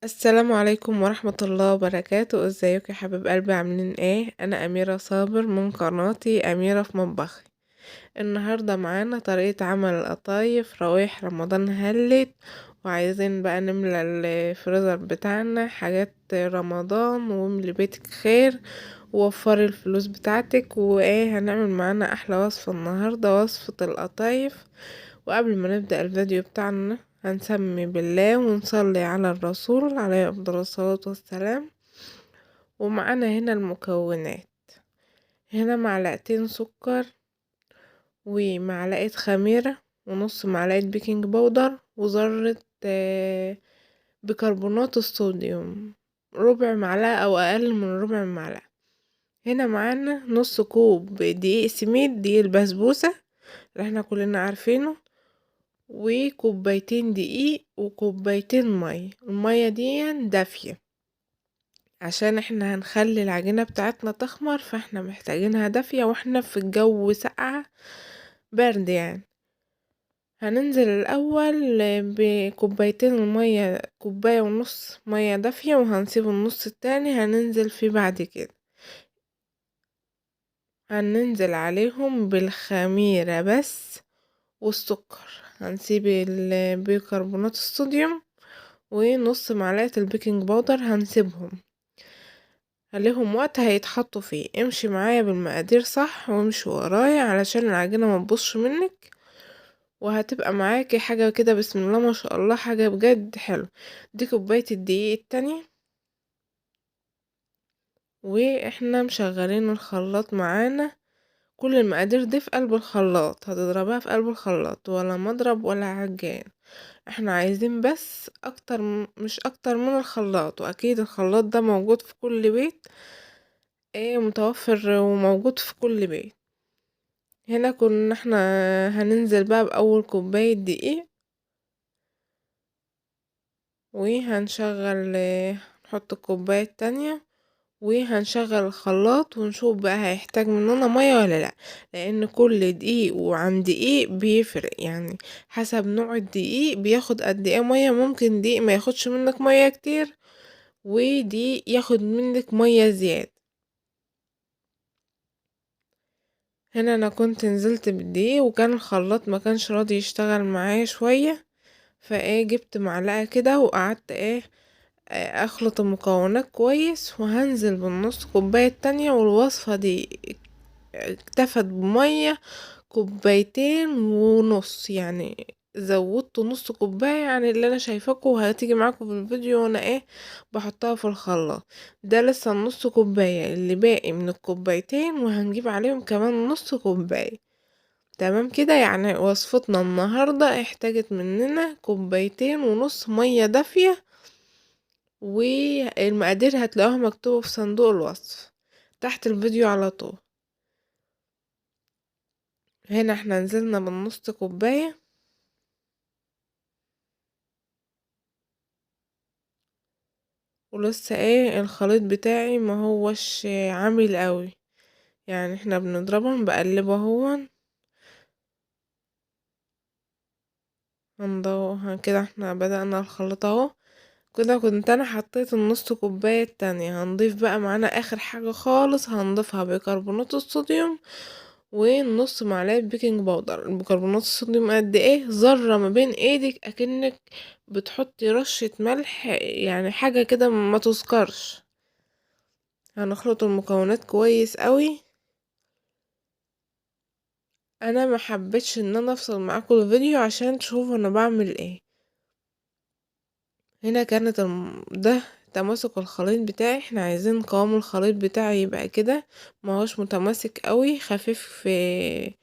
السلام عليكم ورحمة الله وبركاته. ازيكم يا حبيب قلبي، عاملين ايه؟ انا اميرة صابر من قناتي اميرة في مطبخي. النهاردة معانا طريقة عمل القطايف، روايح رمضان هلت وعايزين بقى نملى الفريزر بتاعنا حاجات رمضان، واملي بيتك خير ووفري الفلوس بتاعتك. وايه هنعمل معانا احلى وصفة النهاردة، وصفة القطايف. وقبل ما نبدأ الفيديو بتاعنا هنسمي بالله ونصلي على الرسول عليه افضل الصلاة والسلام. ومعانا هنا المكونات، هنا معلقتين سكر ومعلقة خميرة ونص معلقة بيكنج باودر وذرة بيكربونات الصوديوم، ربع معلقة او اقل من ربع معلقة. هنا معانا نص كوب دقيق سميد، دقيق البسبوسة اللي احنا كلنا عارفينه، وكوبايتين دقيق وكوبايتين مية. المية دي دافية عشان احنا هنخلي العجينة بتاعتنا تخمر، فاحنا محتاجينها دافية واحنا في الجو ساقعة برد. هننزل الأول بكوبايتين المية، كوباية ونص مية دافية، وهنسيب النص التاني هننزل فيه بعد كده. هننزل عليهم بالخميرة بس والسكر، هنسيب البيكربونات الصوديوم ونص معلقة البيكنج باودر، هنسيبهم عليهم وقت هيتحطوا فيه. امشي معايا بالمقادير صح وامشي ورايا علشان العجينة ما تبوظش منك، وهتبقى معاكي حاجة كده بسم الله ما شاء الله، حاجة بجد حلوة. دي كوباية الدقيق التانية، واحنا مشغلين الخلاط معانا. كل المقادير دي في قلب الخلاط، هتضربها في قلب الخلاط ولا مضرب ولا عجان، احنا عايزين بس اكتر مش اكتر من الخلاط، واكيد الخلاط ده موجود في كل بيت، متوفر وموجود في كل بيت. هنا كنا احنا هننزل بقى باول كوباية دقيق، وهنشغل، نحط الكوباية التانية وهنشغل الخلاط ونشوف بقى هيحتاج مننا مية ولا لا، لان كل دقيق وعن دقيق بيفرق، حسب نوع الدقيق بياخد قد ايه مية. ممكن دقيق ما ياخدش منك مية كتير، ودقيق ياخد منك مية زيادة. هنا انا كنت نزلت بالدقيق وكان الخلاط ما كانش راضي يشتغل معايا شوية، فايه جبت معلقة كده وقعدت اخلط المكونات كويس، وهنزل بالنص كوباية التانية. والوصفة دي اكتفت بمية كوبايتين ونص، يعني زودت نص كوباية عن اللي انا شايفاكم، وهتيجي معاكم في الفيديو وانا بحطها في الخلاط. ده لسه النص كوباية اللي باقي من الكوبايتين، وهنجيب عليهم كمان نص كوباية. تمام كده، وصفتنا النهاردة احتاجت مننا كوبايتين ونص مية دافية، والمقادير هتلاقوها مكتوبة في صندوق الوصف تحت الفيديو على طول. هنا احنا نزلنا بالنص كوباية، ولسه الخليط بتاعي ما هوش عامل قوي، احنا بنضربهم بقلبه اهو. هندوها كده، احنا بدأنا الخليط اهو كده. كنت انا حطيت النص كوباية التانية. هنضيف بقى معانا اخر حاجة خالص، هنضيفها بيكربونات الصوديوم ونص معلقة بيكنج باودر. البيكربونات الصوديوم قد ايه؟ ذرة ما بين ايدك، اكنك بتحطي رشة ملح، حاجة كده ما تذكرش. هنخلط المكونات كويس قوي. انا ما حبيتش ان انا افصل معاكم الفيديو عشان تشوفوا انا بعمل ايه. هنا كانت ده تماسك الخليط بتاعي، احنا عايزين قوام الخليط بتاعي يبقى كده، ما هوش متماسك قوي، خفيف في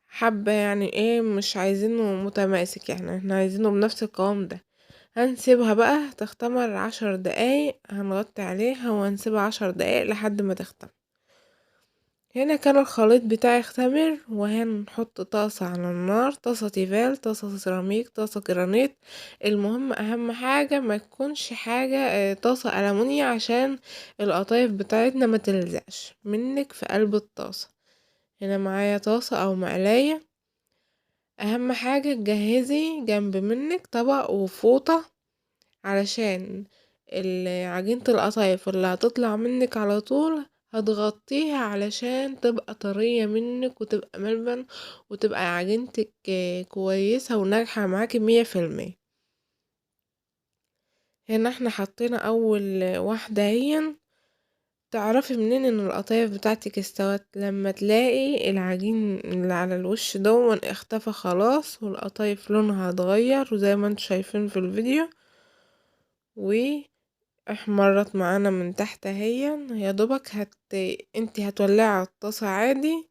حبة، مش عايزينه متماسك، احنا عايزينه بنفس القوام ده. هنسيبها بقى تختمر 10 دقايق، هنغطي عليها وهنسيبها 10 دقايق لحد ما تختمر. هنا كان الخليط بتاعي اختمر، وهنحط طاسة على النار، طاسة تيفال، طاسة سيراميك، طاسة جرانيت، المهم اهم حاجة ما تكونش طاسة ألمونيا عشان القطايف بتاعتنا ما تلزقش منك في قلب الطاسة. هنا معايا طاسة او مقلاية. اهم حاجة تجهزي جنب منك طبق وفوطة علشان عجينة القطايف اللي هتطلع منك على طول هتغطيها علشان تبقى طرية منك وتبقى ملبن وتبقى عجينتك كويسة وناجحة معاكي 100%. هنا احنا حطينا اول واحدة اهي. تعرفي منين ان القطايف بتاعتك استوت؟ لما تلاقي العجين اللي على الوش دون اختفى خلاص والقطايف لونها اتغير وزي ما انتم شايفين في الفيديو، واحمرت معانا من تحت اهي. يا دوبك انتي هتولعي على الطاسة عادي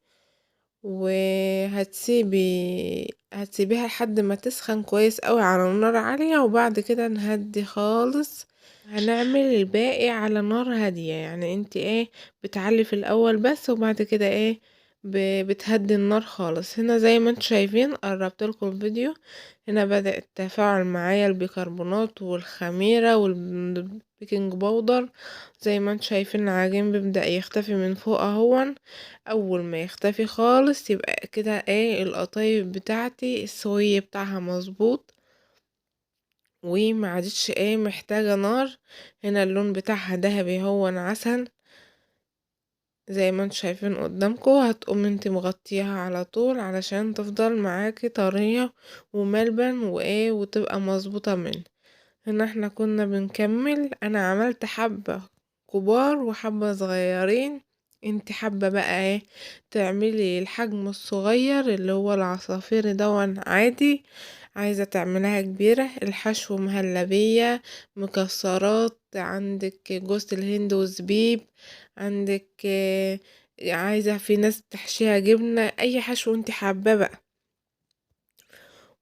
هتسيبيها لحد ما تسخن كويس قوي على نار عالية، وبعد كده نهدي خالص. هنعمل الباقي على نار هادية، يعني انتي بتعلي في الاول بس وبعد كده بتهدي النار خالص. هنا زي ما انتم شايفين قربت لكم الفيديو، هنا بدأ التفاعل معايا البيكربونات والخميرة والبيكنج باودر. زي ما انتم شايفين العجين بيبدأ يختفي من فوق اهون. اول ما يختفي خالص يبقى كده القطايف بتاعتي السوية بتاعها مظبوط وما عادتش محتاجة نار. هنا اللون بتاعها ذهبي هو عسل زي ما انتم شايفين قدامكم. هتقوم انت مغطياها على طول علشان تفضل معاكي طرية وملبن وتبقى مظبوطة منه. هنا احنا كنا بنكمل، انا عملت حبة كبار وحبة صغيرين. انت حابة بقى تعملي الحجم الصغير اللي هو العصافير دون عادي، عايزة تعمليها كبيرة، الحشو مهلبية، مكسرات، عندك جوز الهند وزبيب، عندك عايزة في ناس تحشيها جبنة، اي حشو انت حابة بقى.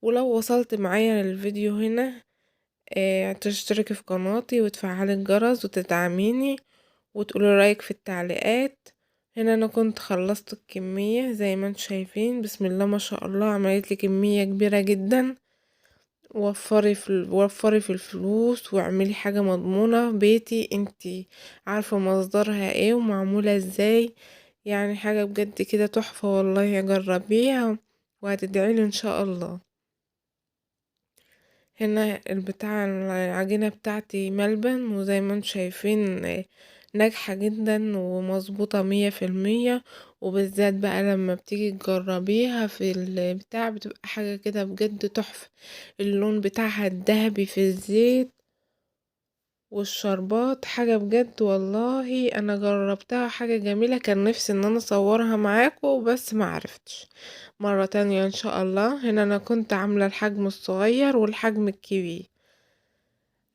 ولو وصلت معايا للفيديو هنا، تشتركي في قناتي وتفعلي الجرس وتدعميني وتقولي رأيك في التعليقات. هنا انا كنت خلصت الكمية زي ما انتم شايفين، بسم الله ما شاء الله عملت لي كمية كبيرة جدا. وفري في الفلوس واعملي حاجة مضمونة بيتي انتي عارفة مصدرها ايه ومعمولة ازاي، حاجة بجد كده تحفة والله، جربيها وهتدعيلي ان شاء الله. هنا العجينة بتاعتي ملبن وزي ما انتم شايفين ناجحة جدا ومظبوطة 100%، وبالذات بقى لما بتيجي تجربيها في البتاع بتبقى حاجة كده بجد تحفة. اللون بتاعها الذهبي في الزيت والشربات حاجة بجد والله انا جربتها حاجة جميلة، كان نفسي ان انا اصورها معاكم بس ما عرفتش، مرة تانية ان شاء الله. هنا انا كنت عاملة الحجم الصغير والحجم الكبير.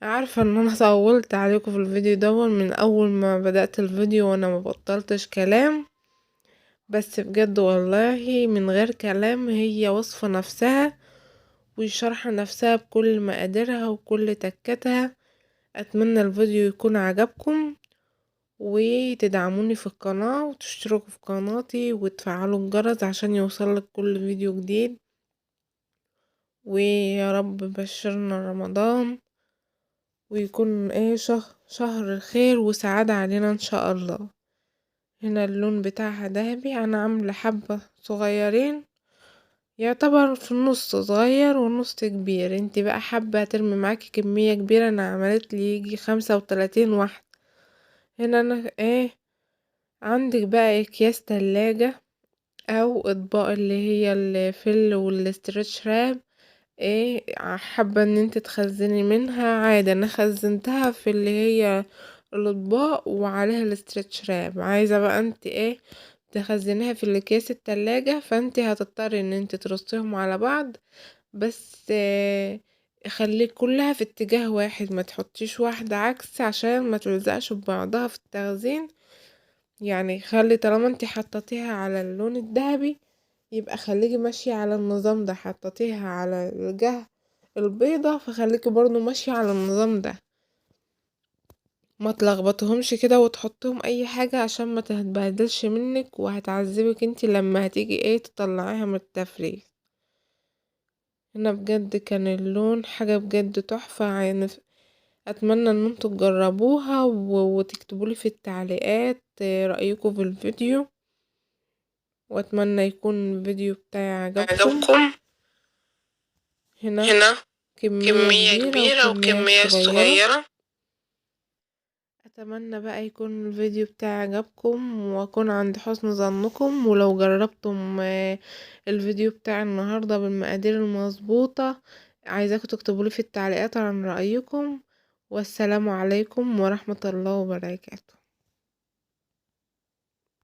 عارفة ان انا طولت عليكم في الفيديو ده من اول ما بدأت الفيديو وانا ما بطلتش كلام، بس بجد والله من غير كلام هي وصفة نفسها وشرح نفسها بكل مقاديرها وكل تكاتها. اتمنى الفيديو يكون عجبكم وتدعموني في القناة وتشتركوا في قناتي وتفعلوا الجرس عشان يوصلك كل فيديو جديد. ويا رب بشرنا رمضان ويكون شهر خير وسعادة علينا ان شاء الله. هنا اللون بتاعها ذهبي، انا عاملة حبة صغيرين يعتبر في النص صغير والنص كبير، انت بقى حابة ترمي معاكي كمية كبيرة. انا عملت لي يجي 35 واحدة. هنا انا عندك بقى اكياس تلاجة او اطباق اللي هي الفل والاسترتش راب، حابة ان انت تخزني منها عادي. انا خزنتها في اللي هي الاطباق وعليها الاسترتش راب. عايزة بقى انت تخزنيها في الاكياس التلاجة، فانت هتضطري ان انت ترصيهم على بعض، بس خلي كلها في اتجاه واحد، ما تحطيش واحدة عكس عشان ما تلزقش ببعضها في التخزين. خلي طالما انت حطيتيها على اللون الذهبي يبقى خليكي ماشية على النظام ده، حطيتيها على الجهة البيضة فخليكي برضو ماشية على النظام ده، ما تلخبطهمش كده وتحطهم اي حاجة عشان ما تتبهدلش منك وهتعذبك انت لما هتيجي تطلعيها من التفريز. هنا بجد كان اللون حاجة بجد تحفة، اتمنى ان انتوا تجربوها وتكتبولي في التعليقات رأيكم في الفيديو، واتمنى يكون الفيديو بتاعي عجبكم. عجبكم. هنا هنا كمية كمية كبيرة كبيرة وكمية وكمية صغيرة. صغيرة. اتمنى بقى يكون الفيديو بتاعي عجبكم واكون عند حسن ظنكم، ولو جربتم الفيديو بتاع النهاردة بالمقادير المظبوطة عايزاكم تكتبولي في التعليقات عن رأيكم. والسلام عليكم ورحمة الله وبركاته.